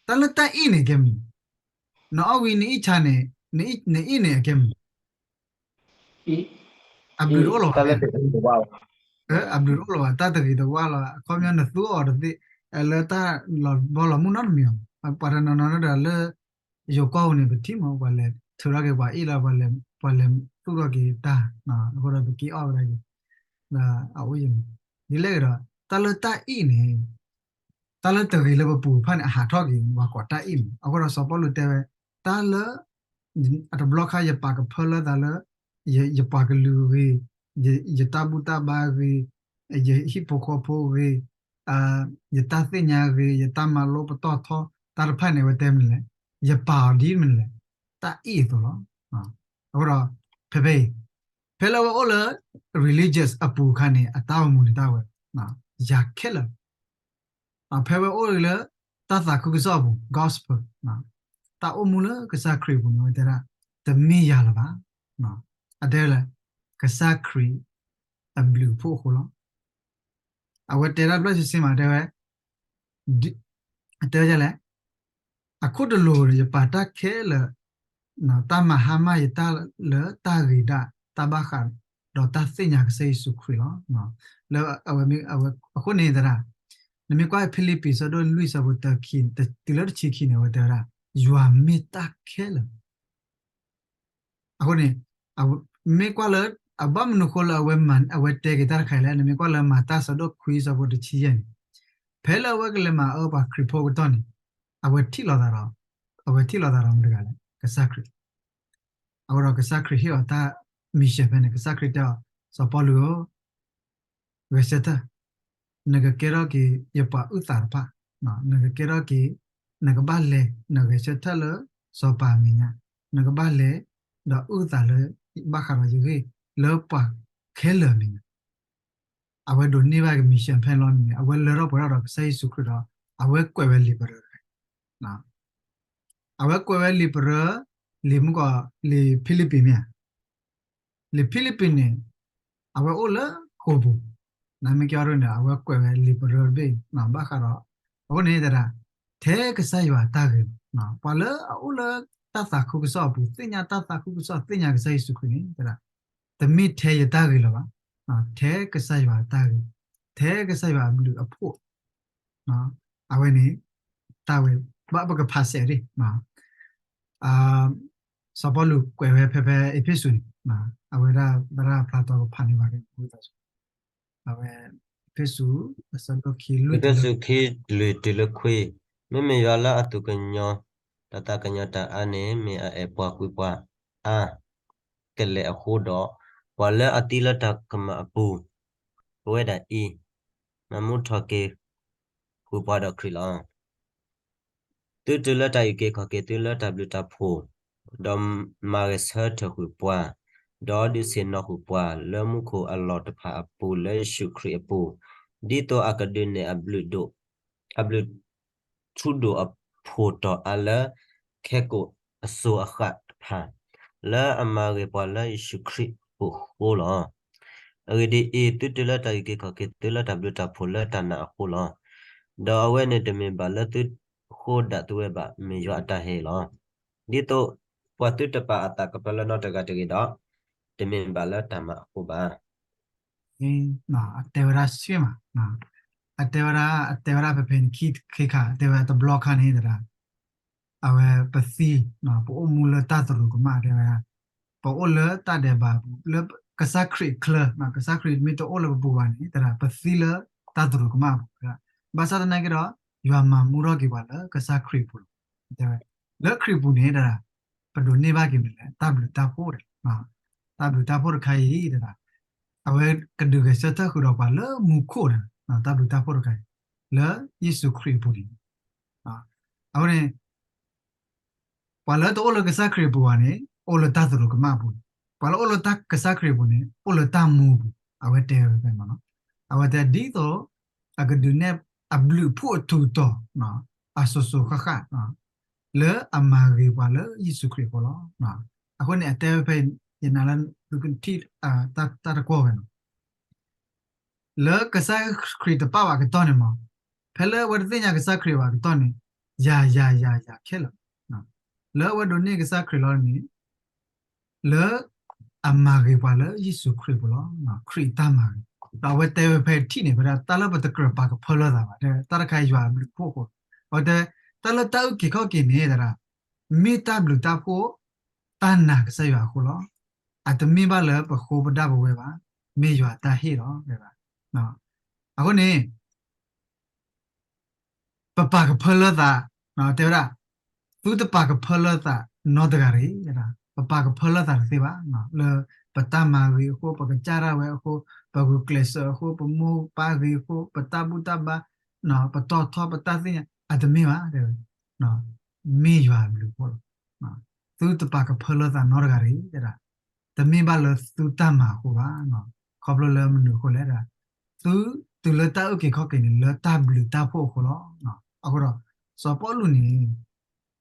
တၢ်လၢတၢ်အ့ၣ်န့ၣ်ကဲမနုၤ, နအီၣ်ဝံၤနအ့ၣ်ဆါန့ၣ်, နအ့ၣ်န့ၣ်အကဲမနုၤ, အဘျုးတအိၣ်လၢၤဘၣ်, အဘျုးတအိၣ်လၢၤဘၣ်, တၢ်တဂ့ၤတဝါလီၤ, အခီပညီနသူအီၤတသ့, လၢတၢ်လီၤဘီလီၤမုၢ်နီတမံၤလီၤ, ပှၤတနီၤနီၤဒီးလၢ ယိၤကီၢ်ပူၤန့ၣ် ပထံၣ်မး ပှၤလဲၤထုးထီၣ်က့ၤပှၤအ့ၣ်လီၤ, ပှၤလဲၤသူၣ်ထီၣ်က့ၤတၢ်, အဃိဒီးပက့ၤအီၣ်ဝဲဒၣ်က့ၤ, အအိၣ်ယမး, ဒ်လဲၣ်ကဒီး တၢ်လၢတၢ်အ့ၣ်န့ၣ် တၢ်လၢတဂ့ၤလၢပပူၤတဖၣ်န့ၣ် အဟးထီၣ်က့ၤ ပှၤကိးတၢ်အ့ၣ်မး, အဃိဒီးစီၤပီလူးတဲဝဲ, တၢ်လၢ အတဘျီခါယပာ်ကဖၢလၢသးလၢ ယပှၤကလုာ်ဂ့ၤ, ယတၢ်ဘူၣ်တၢ်ဘါဂ့ၤ, ယဟံၣ်ဖိဃီဖိဂ့ၤ, ယတၢ်သ့ၣ်ညါဂ့ၤ, ယတၢ်မၤလိပတီၢ်ထီ တၢ်တဖၣ်န့ၣ် အဝဲတဲမနုၤလဲၣ်, ယပာ်အီၤဒ်မနုၤလဲၣ်, တၢ်အ့ၣ်အသိးလီၤ. အဃိဒီး ဖဲဖဲအံၤ ဖဲလၢအဝဲအိၣ်လၢ religious အပူၤအခါန့ၣ် အတၢ်အိၣ်မူန့ၣ်တၢ်ဝဲ ယၤခဲလၢာ် ဖဲဝဲအိၣ်လၢ တၢ်သးခုကစီၣ်အပူၤ gospel တၢ်အိၣ်မူလၢကစၢ်ခရံာ်အပူၤန့ၣ် အဝဲတဲဒၣ် တမ့ၢ်ယၤလၢၤဘၣ်. အတဲဝဲလၢ ကစၢ်ခရံာ်အဘျုးအဖှိၣ်အဃိလီၤ. အဝဲတဲဒၣ်ဘျီၣ်ဆ့ဆ့မး တဲဝဲ တဲဝဲဒ်လဲၣ်, အခိၣ်တလိၤဒီး ယပာ်တၢ်ခဲလၢာ်, တၢ်မၤဟါမၢ်ယတၢ်လၢတၢ်ဂ့ၤဒၣ် တၢ်ဘၣ်ဃး ဒီးတၢ်သ့ၣ်ညါကစၢ်ယ့ၣ်ၡူးခရံာ်လီၤ. လၢအဝဲ အဃိန့ၣ်သရၣ်, နမ့ၢ်ကွၢ်ဖံလံးပံး ဆၢဒိၣ်လွံၢ် ဆၢဖိတၢခံ တုၤလၢတဆံခံန့ၣ် အဝဲတဲဝဲဒၣ် ယွၤမ့ၢ်တၢ်ခဲလၢာ် အဃိန့ၣ် မ့ၢ်ကွၢ်လၢ အဘၣ်မနုၤဃိလၢအဝဲမၤ အဝဲတဲက့ၤတၢ်တခါအံၤလဲၣ်, နမ့ၢ်ကွၢ်လၢမၤတၢ်ဆၢဒိၣ်ခွံဆၢဖိတဆံယဲၢ်န့ၣ်, ဖဲလၢအဝဲကလဲၤမၤအၢပှၤခရံာ်ဖိအကတီၢ်န့ၣ်, အဝဲထံၣ်လိာ်သးဒီး, အဝဲထံၣ်လိာ်သးဒီးမတၤတဂၤလဲၣ်, ကစၢ်ခရံာ်. အဃိဒီးကစၢ်ခရံာ်ဟ့ၣ်အီၤတၢ် mission ဖဲန့ၣ်, ကစၢ်ခရံာ်တဲအီၤ, စီၤပီလူးဧၢ, ဂဲၤဆၢထၢၣ်, နကကဲထီၣ်က့ၤယပှၤအုၣ်သးတဖၣ်, နကကဲထီၣ်က့ၤ, နကဘၣ်လဲၤ နဂဲၤဆၢထၢၣ်လၢစီၤပၤအမဲာ်ညါ, နကဘၣ်လဲၤ ဒီးအုၣ်သးလၢ ဘၣ်ဃးဒီးယဂ့ၢ် လၢပှၤခဲလၢာ်အမဲာ်ညါ. အဝဲဒိးန့ၢ်ဘၣ်က့ၤ mission ဖဲန့ၣ်လီၤန့ၣ် အဝဲလၢထီၣ်ပှဲၤထီၣ်ဒီးကစၢ်ယ့ၣ်ၡူးခရံာ်ဒီး အဝဲကွဲးဝဲလံာ်ပရၢတခါ အဝဲကွဲးဝဲလံာ်ပရၢ, လံာ်မုၢ်ကီး, လံာ်ဖံလံးပံးမ့ၢ်ဧါ, လံာ်ဖံလံးပံးန့ၣ် အဝဲအိၣ်လၢဃိာ်ပူၤ, နမ့ၢ်ကၠီဒ်န့ၣ် အဝဲကွဲးဝဲလံာ်ပရၢတဘ့ၣ် ဘၣ်ဃးဒီး, အဃိန့ၣ်သရၣ်, ထဲကစၢ်ယွၤတၢ်ဂ့ၤလီၤ. ပှၤလၢအအိၣ်လၢတၢ်သးခုကစီၣ်အပူၤ သ့ၣ်ညါတၢ်သးခုကစီၣ် သ့ၣ်ညါကစၢ်ယ့ၣ်ၡူးခရံာ်န့ၣ် တမ့ၢ်ထဲယတၢ်ဂ့ၤလၢၤဘၣ်, ထဲကစၢ်ယွၤအတၢ်ဂ့ၤ, ထဲကစၢ်ယွၤအဘျုးအဖှိၣ် အဝဲန့ၣ် တၢ်ဝဲ ဘၣ်ပကဖးစဲးဒၣ်, စီၤပီလူးကွဲးဝဲဖဲဖဲအ့းဖ့းစူးန့ၣ်, အဝဲဒၣ်သရၣ်ဖျါတီကဖးန့ၢ်ဘၣ်က့ၤ, အဝဲ အ့းဖ့းစူး အဆၢဒိၣ်ခံလွံၢ် အ့းဖ့းစူးခံလွံၢ်တုၤလၢခွံ, မ့မ့ၢ်ယွၤလၢအသူၣ်ကညီၤ ဒီးသးကညီၤတၢ်အါန့ၣ် မ့ၢ်အအဲၣ်ပှၤကွံပှၤအါ ကလဲာ်အဃိဒီး, ပှၤလၢအသံလၢတၢ်ကမၣ်အပူၤ, ပဝဲဒၣ်အံၤ, မၤမူထီၣ်က့ၤဃုာ်ပှၤဒီးခရံာ်လီၤ. သုတုၤလၢတၢ်အုၣ်က့ၤခီၣ်က့ၤသုလၢတၢ်ဘျုးတၢ်ဖှိၣ်, ဒီးမၤဂဲၤဆၢထၢၣ်ဃုာ်ပှၤ, ဒီးဒုးဆ့ၣ်နီၤဃုာ်ပှၤလၢမူခိၣ်အလီၢ်တဖၣ်အပူၤလၢယ့ၣ်ၡူးခရံာ်အပူၤ, ဒ်သိးအကဒုးနဲၣ်အဘျုးဒိၣ်, အဘျုး ထူဒိၣ်အဖှိၣ်တီၤအါလၢ ခဲကိာ်အစိၤအဃၣ်တဖၣ်, လၢအမၤဂ့ၤပှၤလၢယ့ၣ်ၡူးခရံာ်အဃိလီၤ. အဂ့ၢ်ဒ်အံၤ, သုတုၤလၢတၢ်အုၣ်က့ၤခီၣ်က့ၤသုလၢတၢ်ဘျုးတၢ်ဖှိၣ်လၢတၢ်နာ်အဃိလီၤ. ဒီးအဝဲန့ၣ်တမ့ၢ်ဘၣ်လၢသုဃိဒၣ်သုဝဲဘၣ်, မ့ၢ်ယွၤအတၢ်ဟ့ၣ်လီၤ. ဒ်သိးပှၤသုတပာ်အသးကပၢလၢနီတဂၤတဂ့ၤဒီး, တမ့ၢ်ဘၣ်လၢတၢ်မၤအဃိဘၣ်. အတဲဝဲဒၣ်ဆ့မး, အတဲဝဲဒၣ်, အတဲဝဲဒၣ်ဖဲဖဲန့ၣ်ခံခါ, အတဲဝဲဒၣ်တဘျီခါန့ၣ်သရၣ်, အဝဲပသံ, ပအိၣ်မူလၢတၢ်သရူးကမၣ် တဲဝဲဒၣ်, ပအိၣ်လၢတၢ်ဒဲးဘးပူၤ လၢကစၢ်ခရံာ်အချၢ, ကစၢ်ခရံာ်မ့ၢ်တအိၣ်လၢပပူၤဘၣ်န့ၣ် သရၣ် ပသံလၢတၢ်သရူးကမၣ်အပူၤ, ဘၣ်ဆၣ်သနာ်က့ဒီး ယွၤမၤမူထီၣ်က့ၤပှၤလၢကစၢ်ခရံာ်အပူၤလီၤ. တဲဝဲ လၢခရံာ်ပူၤန့ၣ် သရၣ် ပဒိးန့ၢ်ဘၣ်က့ၤမနုၤလဲၣ်, တၢ်ဘျုးတၢ်ဖှိၣ်, တၢ်ဘျုးတၢ်ဖှိၣ်တခါအံၤ သရၣ် အဝဲကဒုးဂဲၤဆၢထၢၣ်ဃုာ်ဒီးပှၤလၢမူခိၣ်န့ၣ်, တၢ်ဘျုးတၢ်ဖှိၣ်တခါအံၤ လၢယ့ၣ်ၡူးခရံာ်အပူၤန့ၣ်, အဃိန့ၣ် ပှၤလၢတအိၣ်လၢကစၢ်ခရံာ်အပူၤဘၣ်န့ၣ် အိၣ်လၢတၢ်သရူးကမၣ်အပူၤ, ပှၤလၢအိၣ်လၢကစၢ်ခရံာ်အပူၤန့ၣ် အိၣ်လၢတၢ်မူအပူၤ, အဝဲတဲဝဲဖဲမ့ၢ်နီၤ, အဝဲတဲဒ်သိး အကဒုးနဲၣ်အဘျုးအဖှိၣ်အထူးတီၤ အစိၤစိၤဃၣ်ဃၣ် လၢအမၤဂ့ၤပှၤလၢယ့ၣ်ၡူးခရံာ်အဃိလီၤ. အဃိန့ၣ် အတဲဝဲဖဲ ယနာ်လၢသုကထံၣ် တၢ်တကွီၢ်ဝဲနီၤ လၢကစၢ်ခရံာ်တပၣ်ဘၣ်အကတီၢ်န့ၣ်မး, ဖဲလၢအဝဲတသ့ၣ်ညါကစၢ်ခရံာ်ဘၣ်အကတီၢ်န့ၣ်, ယၤ ယၤ ယၤ ယၤ ခဲလၢာ်, လၢအဝဲဒိးန့ၢ်ကစၢ်ခရံာ်လီၤန့ၣ်, လၢအမၤဂ့ၤပှၤလၢယ့ၣ်ၡူးခရံာ်အဃိလီၤ. ခရံာ်အတၢ်မၤဂ့ၤ, ဒီးအဝဲတဲဝဲဖဲထံၣ်န့ၣ် ဝဲဒၣ်တၢ်လၢပတကြၢးပာ်ကဖၢလၢသးဘၣ်, တၢ်တခါယွၤအဘျုးအဖှိၣ်အဃိ, အဝဲတဲ တၢ်လၢတၢ်အုၣ်က့ၤခီၣ်က့ၤန့ၣ် သရၣ်, မ့ၢ်တၢ်ဘျုးတၢ်ဖှိၣ် တၢ်နာ်ကစၢ်ယွၤအဃိလီၤ. အတမ့ၢ်ဘၣ်လၢပဃိပဒၣ်ပဝဲဘၣ်, မ့ၢ်ယွၤတၢ်ဟ့ၣ်လီၤ တဲဝဲဒၣ်. အဃိန့ၣ် ပပာ်ကဖၢလၢသး, တဲဝဲဒၣ်, သုတပာ်ကဖၢလၢသးနီတဂၤတဂ့ၤ, ပပာ်ကဖၢလၢသးတသ့ဘၣ်, လၢပတၢ်မၤဂ့ၤအဃိ, ပကစၢ်ဒၣ်ဝဲအဃိ, ပဂုာ်ကျဲးစၢးအဃိ, ပမိၢ်ပၢ်ဂ့ၤအဃိ, ပတၢ်ဘူၣ်တၢ်ဘါ, ပတီၢ်ထီ ပတၢ်သ့ၣ်ညါ အတမ့ၢ်ဘၣ်, တဲဝဲ, မ့ၢ်ယွၤအဘျုးအဖှိၣ်လီၤ. သုတပာ်ကဖၢလၢသးနီတဂၤတဂ့ၤ, တဲဒၣ်, တမ့ၢ်ဘၣ်လၢသုတၢ်မၤအဃိဘၣ်, ခီဖျိလၢမနုၤအဃိလဲၣ်, သုတုၤလၢတၢ်အုၣ်က့ၤခီၣ်က့ၤန့ၣ် လၢတၢ်ဘျုးတၢ်ဖှိၣ်အဃိလီၤ. အဃိဒီး စီၤပီလူးန့ၣ်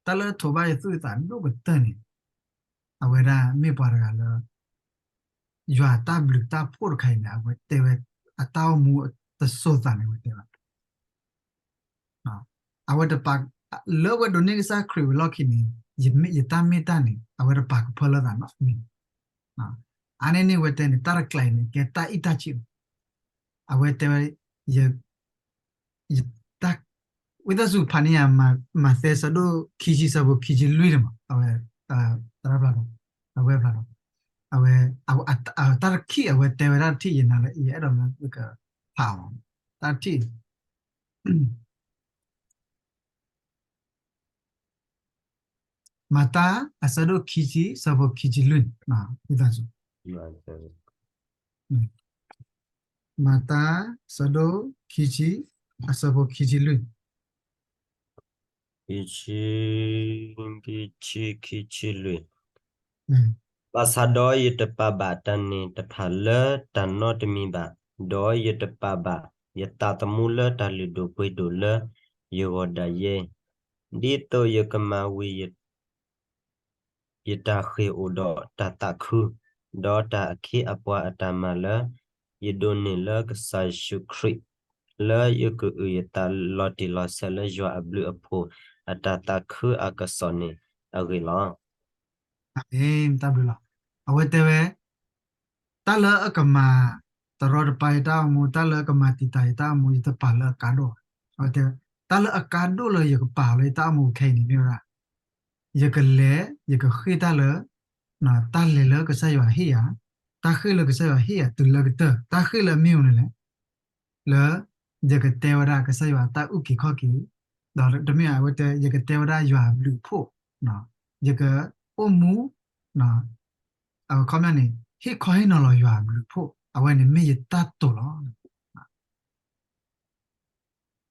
တၢ်လၢထိးဘၣ်ယသူၣ်ယသးဒိၣ်ကတၢၢ်န့ၣ်, အဝဲဒၣ်မ့ၢ်ပှၤတဂၤလၢ ယွၤတၢ်ဘျုးတၢ်ဖှိၣ်တခါအံၤန့ၣ် အဝဲတဲဝဲ အတၢ်အိၣ်မူတစိၤသးန့ၣ် အဝဲတဲဝဲ အဝဲတပာ်, လၢအဝဲဒိးန့ၢ်ကစၢ်ခရံာ်ဝံၤလီၢ်ခံန့ၣ်, ယတၢ်မ့ၢ်တၢ်န့ၣ် အဝဲတပာ်ကဖၢလၢသးနီတမံၤ, အါန့ၢ်န့ၣ်အဝဲတဲန့ၣ် တၢ်တကျဲၤန့ၣ် ကဲတၢ်အံၣ်တၢ်ဆံးလီၤ. အဝဲတဲဝဲ ယ တၢ်, ဝံသးစူၤဖးန့ၢ်ယၤ မးသဲဆၢဒိၣ်ခံဆံဆၢဖိခံဆံလွံၢ်န့ၣ်မး, အဝဲ, သရၣ်ဖျါဒီး, အဝဲဖျါဒီး, အဝဲ, တၢ်တထံၣ် အဝဲတဲဝဲတၢ်တထံၣ် ယနာ်လၢယအဲၣ်ဒိးလၢသုကဖးအီၤ, တၢ်တထံၣ် မၤတၢ်အဆၢဒိၣ်ခံဆံ ဆၢဖိခံဆံလွံၢ်န့ၣ်, ဝံသးစူၤ, မၤတၢ် ဆၢဒိၣ်ခံဆံ အဆၢဖိခံဆံလွံၢ်, ခံဆံ, ခံဆံ, ခံဆံလွံၢ်, ဘၣ်ဆၣ်ဒီးယတပာ်ဘၣ်တၢ်န့ၣ်တဖၣ်လၢတၢ်နီတမံၤဘၣ်, ဒီးယတပာ်ဘၣ်ယသးသမူလၢတၢ်လုၢ်ဒိၣ်ပှ့ၤဒိၣ်လၢယဂီၢ်ဒၣ်ယဲ, ဒ်သိးယကမၤဝံၤ ယတၢ်ဃ့ၢ်အိၣ်ဒီးတၢ်သးခု, ဒီးတၢ်အခ့အပှၤအတၢ်မၤလၢ ယဒိးန့ၢ်လၢကစၢ်ယ့ၣ်ၡူးခရံာ်, လၢယကအုၣ်ယသးလီၤတံၢ်လီၤဆဲးလၢယွၤအဘျုးအဖှိၣ်အတၢ်သးခုအကစီၣ်န့ၣ်အဂ့ၢ်လီၤ. အၤမ့ၣ်, တၢ်ဘျုးလီၤ. အဝဲတဲဝဲ တၢ်လၢအကမၤတရီတပါယတၢ်အိၣ်မူ, တၢ်လၢအကမၤတံာ်တာ်ယတၢ်အိၣ်မူ ယတပာ်လၢအကါဒိၣ်ဘၣ်. အဝဲတဲ တၢ်လၢအကါဒိၣ်လၢယကပာ်လၢယတၢ်အိၣ်မူခဲအံၤန့ၣ် မ့ၢ်ဝဲဒၣ် ယကလဲၤ ယကဃ့ၢ်တၢ်လၢ တၢ်လဲၤလၢကစၢ်ယွၤဟ့ၣ်ယၤ, တၢ်ဃ့ၢ်လၢကစၢ်ယွၤဟ့ၣ်ယၤတုၤလၢကတၢၢ်, တၢ်ဃ့ၢ်လၢအမ့ၢ်အိၣ်န့ၣ်လဲၣ် လၢ ယကတဲဝဲဒၣ်ကစၢ်ယွၤအတၢ်အုၣ်က့ၤခီၣ်က့ၤ, ဒီးတမ့ၢ်အဝဲတဲ ယကတဲဝဲဒၣ်ယွၤအဘျုးအဖှိၣ်, ယကအိၣ်မူ အခီပညီန့ၣ် ဟ့ၣ်ခီဟ့ၣ်နီၤလီၤယွၤအဘျုးအဖှိၣ်, အဝဲန့ၣ်မ့ၢ်ယတၢ်တိာ်လီၤ.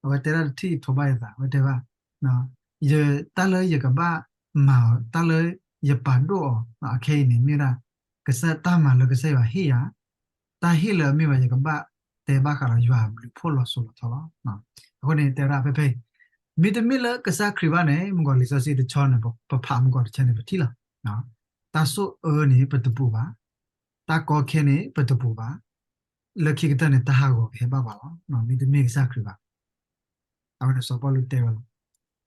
အဝဲတဲဒၣ်တထံၣ်ထိးဘၣ်ယသး အဝဲတဲဘၣ် တၢ်လၢယကဘၣ်မၤအီၤ တၢ်လၢယပာ်ဒိၣ်အီၤ အခဲအံၤန့ၣ် မ့ၢ်ဝဲဒၣ် ကစၢ်တၢ်မၤလၢကစၢ်ယွၤဟ့ၣ်ယၤ, တၢ်ဟ့ၣ်လၢအမ့ၢ်ဝဲ ယကဘၣ်တဲဘၣ်ဃးဒီးယွၤအဘျုးအဖှိၣ်လီၤစိၤလီၤထီလီၤ. အဃိန့ၣ် တဲဝဲဒၣ်ဖဲဖဲအံၤ မ့တမ့ၢ်လၢကစၢ်ခရံာ်ဘၣ်န့ၣ် မုၢ်ကီၤလံာ်စီဆှံတဆီန့ၣ် ပဖးမုၢ်ကီၤတဆၢန့ၣ် ပထံၣ်လီၤ. တၢ်ဆိၣ်အၢန့ၣ် ပတပူၤဘၣ်, တၢ်ကီခဲန့ၣ် ပတပူၤဘၣ်, လၢခံကတၢၢ်န့ၣ် တၢ်ဟးဂီၤကဟဲဘၣ်ပှၤလီၤ. မ့တမ့ၢ်ကစၢ်ခရံာ်ဘၣ် အဝဲန့ၣ်စီၤပီလူးတဲဝဲလီၤ.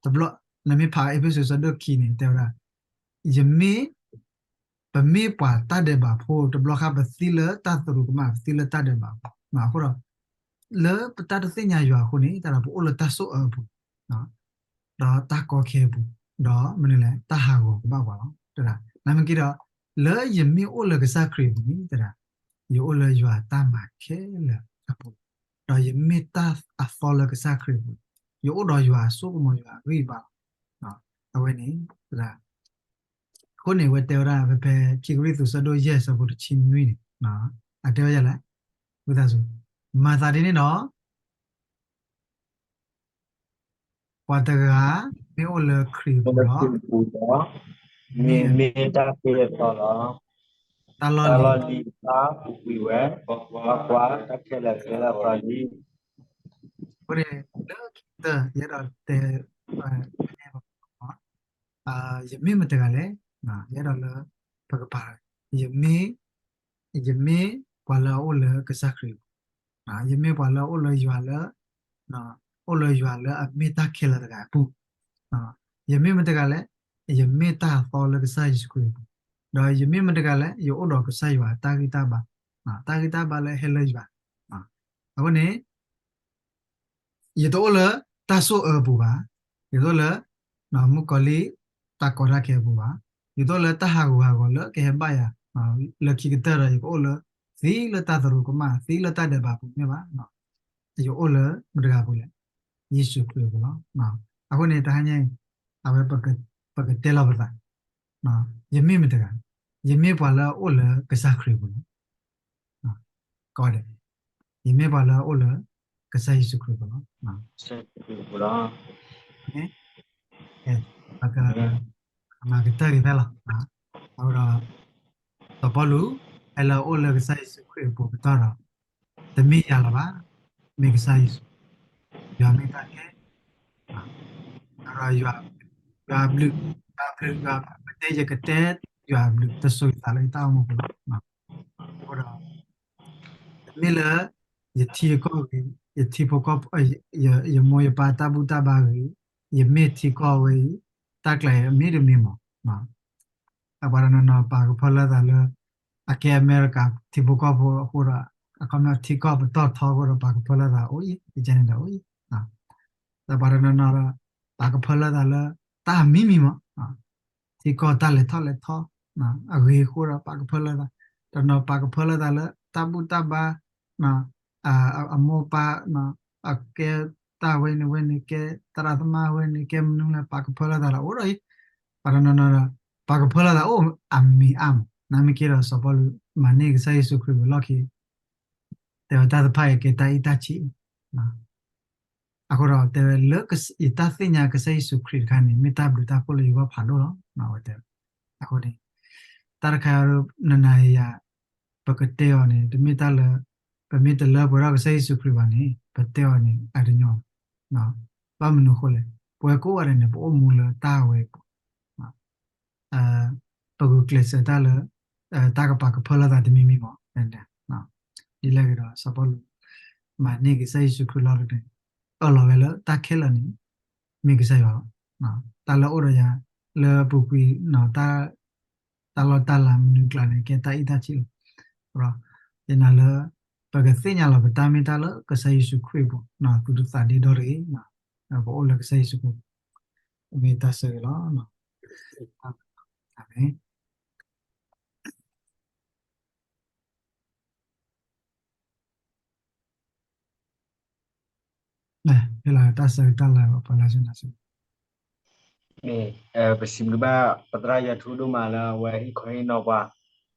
တဘျီ နမ့ၢ်ဖးအ့းဖ့းစူးဆၢဒိၣ်ခံန့ၣ် တဲဝဲဒၣ် ယမ့ၢ် ပမ့ၢ်ပှၤတၢ်ဒဲးဘးဖိ တဘျီဃီပသံလၢတၢ်သရူးကမၣ် ပသံလၢတၢ်ဒဲးဘးဖိ အဃိဒီး လၢပတၢ်တသ့ၣ်ညါယွၤအဃိန့ၣ် တၢ်ဒီးပအိၣ်လၢတၢ်ဆိၣ်အၢအပူၤ ဒီးတၢ်ကီခဲအပူၤ ဒီးမနုၤလဲၣ် တၢ်ဟးဂီၤကဘၣ်ပှၤလီၤ. နမ့ၢ်က့ၤဒီး လၢယမ့ၢ်အိၣ်လၢကစၢ်ခရံာ်အပူၤန့ၣ် တဒၣ် ယအိၣ်လၢယွၤတၢ်မၤခဲလၢာ်အပူၤ, ဒီးယမ့ၢ်တၢ်အသီလၢကစၢ်ခရံာ်အပူၤ, ယအိၣ်ဒီးယွၤအစိကမီၤယွၤအဂံၢ်အဘါလီၤ. အဝဲန့ၣ် တဒၣ် အဃိန့ၣ် အဝဲတဲဝဲဒၣ် ဖဲဖဲခံကရံၣ်သူးဆၢဒိၣ်ယဲၢ်ဆၢဖိတဆံနွံန့ၣ် အတဲဝဲဒ်လဲၣ်, ဝံသးစူၤ မၤသးဒ်န့ၣ်ဒီး ပှၤတဂၤမ့ၢ်အိၣ်လၢခရံာ်အပူၤဒီး မ့ၢ် မ့ၢ်တၢ်ဃ့အသီလီၤ. တၢ်လီၢ်လံၤအသီပူၤကွံာ်ဝဲ, ကွၢ်ကွၢ်, တၢ်ခဲလၢာ်ဃ့လၢအသီလံ. အဃိန့ၣ် လၢခံကတၢၢ် ယအဲၣ်ဒိးတဲ ဖဲန့ၣ် ယမ့ၢ်မတဂၤလဲၣ်, ယအဲၣ်ဒိးလၢ ပကပာ်, ယမ့ၢ်, ယမ့ၢ်ပှၤလၢအအိၣ်လၢကစၢ်ခရံာ်အပူၤ, ယမ့ၢ်ပှၤလၢအအိၣ်လၢယွၤလၢ, အိၣ်လၢယွၤလၢအမ့ၢ်တၢ်ခဲလၢာ်တဂၤအပူၤ, ယမ့ၢ်မတဂၤလဲၣ်, ယမ့ၢ်တၢ်အသီလၢကစၢ်ယ့ၣ်ၡူးခရံာ်အပူၤ, ဒီးယမ့ၢ်မတဂၤလဲၣ်, ယအိၣ်ဒီးကစၢ်ယွၤတၢ်ဂံၢ်တၢ်ဘါ, တၢ်ဂံၢ်တၢ်ဘါလၢဟဲလၢယွၤ, အဃိန့ၣ် ယတအိၣ်လၢတၢ်ဆိၣ်အၢအပူၤဘၣ်, ယတအိၣ်လၢ မုၣ်ကီၤလံၢ်တၢ်ကီတၢ်ခဲအပူၤဘၣ်, ယတအိၣ်လၢတၢ်ဟးဂူာ်ဟးဂီၤလၢကဟဲဘၣ်ယၤ, လၢခံကတၢၢ်ဒီးယကအိၣ်လၢ သံလၢတၢ်သရူးကမၣ် သံလၢတၢ်ဒဲးဘးပူၤမ့ၢ်ဘၣ်, ယအိၣ်လၢမတဂၤအပူၤလဲၣ်, ယ့ၣ်ၡူးခရံာ်အပူၤလီၤ. အဃိန့ၣ် တဟါညါအံၤ အဝဲ ပကတဲလီၤပသး ယမ့ၢ်မတဂၤ, ယမ့ၢ်ပှၤလၢအအိၣ်လၢကစၢ်ခရံာ်အပူၤလီၤ. ကီဒဲး, ယမ့ၢ်ပှၤလၢအအိၣ်လၢကစၢ်ယ့ၣ်ၡူးခရံာ်အပူၤလီၤ. ပကမၤကတၢၢ်က့ၤဖဲလီၤ. အဃိဒီး စီၤပီလူး ဟဲလၢအအိၣ်လၢကစၢ်ယ့ၣ်ၡူးခရံာ်အပူၤကတီၢ်ဒီး တမ့ၢ်ယၤလၢၤဘၣ်, မ့ၢ်ကစၢ်ယ့ၣ်ၡူး, ယွၤမ့ၢ်တၢ်ခဲ ဒီးယွၤအဘျုး, ယွၤအဘျုး, ပတဲယကတဲ ယွၤအဘျုးတစိၤယသးလၢယတၢ်အိၣ်မူပူၤလီၤ. အဃိဒီး တမ့ၢ်လၢ ယထံကီၢ်ဂ့ၤ, ယထံဖိကီၢ်, ယမိၢ်ယပၢ်တၢ်ဘူၣ်တၢ်ဘါဂ့ၤ, ယမ့ၢ်ထံကီၢ်ဝဲအံၤ တၢ်ကျးအံၤအမ့ၢ်တမံၤမး, အပှၤတနီၤနီၤပာ်ကဖၢလၢသးလၢ အကဲအမဲရကၤထံဖိကီၢ်ဖိအဃိဒီး အခီပညီထံကီၢ်ပတီၢ်ထီအဃိဒီး ပာ်ကဖၢလၢသးအိၣ်အံၤ ယကဲန့ၣ်ဒီးအိၣ်အံၤ, ဒီးပှၤတနီၤနီၤဒီး ပာ်ကဖၢလၢသးလၢ တၢ်မံၤမံၤမး, ထံကီၢ်တၢ်လဲၤထီၣ်လဲၤထီ အဂ့ၤအဃိဒီး ပာ်ကဖၢလၢသး, တနီၤပာ်ကဖၢလၢသးလၢ တၢ်ဘူၣ်တၢ်ဘါ အမိၢ်ပၢ် အကဲတၢ်ဝဲန့ၣ်ဝဲန့ၣ် ကဲသရၣ်သမါဝဲန့ၣ် ကဲမနုၤလဲၣ် ပာ်ကဖၢလၢသးဒီးအိၣ်ဒီးအံၤ, ပှၤတနီၤနီၤဒီး ပာ်ကဖၢလၢသးအိၣ်အမံၤအါမး, နာ်မ့ၢ်က့ဒီးစီၤပီလူး မၤန့ၢ်ကစၢ်ယ့ၣ်ၡူးခရံာ်ဝံၤလီၢ်ခံ တဲဝဲတၢ်တဖၣ်အံၤကဲတၢ်အံၣ်တၢ်ဆံး, အဃိဒီးတဲဝဲလၢယတၢ်သ့ၣ်ညါကစၢ်ယ့ၣ်ၡူးခရံာ်တခါန့ၣ် မ့ၢ်တၢ်ဘျုးတၢ်ဖှိၣ်လၢယဂီၢ်ဖးဒိၣ်လီၤ. အဝဲတဲဝဲ, အဃိန့ၣ် တၢ်တခါအံၤ နနၤယၤ ပကတဲအီၤန့ၣ် တမ့ၢ်တၢ်လၢ ပမ့ၢ်တလၢပှဲၤထီၣ်ကစၢ်ယ့ၣ်ၡူးခရံာ်ဘၣ်န့ၣ် ပတဲအီၤန့ၣ် အတညီ, ဘၣ်မနုၤအဃိလဲၣ်, ပဝဲကိးဂၤဒဲးန့ၣ် ပအိၣ်မူလၢတၢ်ဝဲအပူၤ ပဂုာ်ကျဲးစၢးတၢ်လၢ တၢ်ကပာ်ကဖၢလၢသးတမံၤမံၤမး, ဒ်လဲၣ်ဂ့ၤဒီး စီၤပီလူး မၤန့ၢ်ကစၢ်ယ့ၣ်ၡူးခရံာ်လီၤဒ်န့ၣ် အၢၣ်လီၤဝဲလၢတၢ်ခဲလၢာ်န့ၣ် မ့ၢ်ကစၢ်ယွၤလီၤ. တၢ်လၢအိၣ်ဒီးယၤ လၢပူၤကွံာ် တၢ်လီၢ်တၢ်လၤမနုၤကျါန့ၣ် ကဲတၢ်အံၣ်တၢ်ဆံးလီၤ. ဒီး ယနာ်လၢ ပကသ့ၣ်ညါလီၤပတၢ်မ့ၢ်တၢ်လၢကစၢ်ယ့ၣ်ၡူးခရံာ်အပူၤ သူၣ်ဒူသးဒ့ဒီတဂ့ၤ, ပအိၣ်လၢကစၢ်ယ့ၣ်ၡူးခရံာ် မ့ၢ်တၢ်ဆၢဂ့ၤလီၤ. အၤမ့ၣ်. ဖဲလၢတၢ်ဆၢကတီၢ်လၢပှၤလၢဆၢနၤဆၢ မ့ၢ် ပစံးဘျုးဘၣ် ပသရၣ်ယွၤထူဒိၣ်မးလၢအဝဲဟ့ၣ်ခီဟ့ၣ်နီၤပှၤ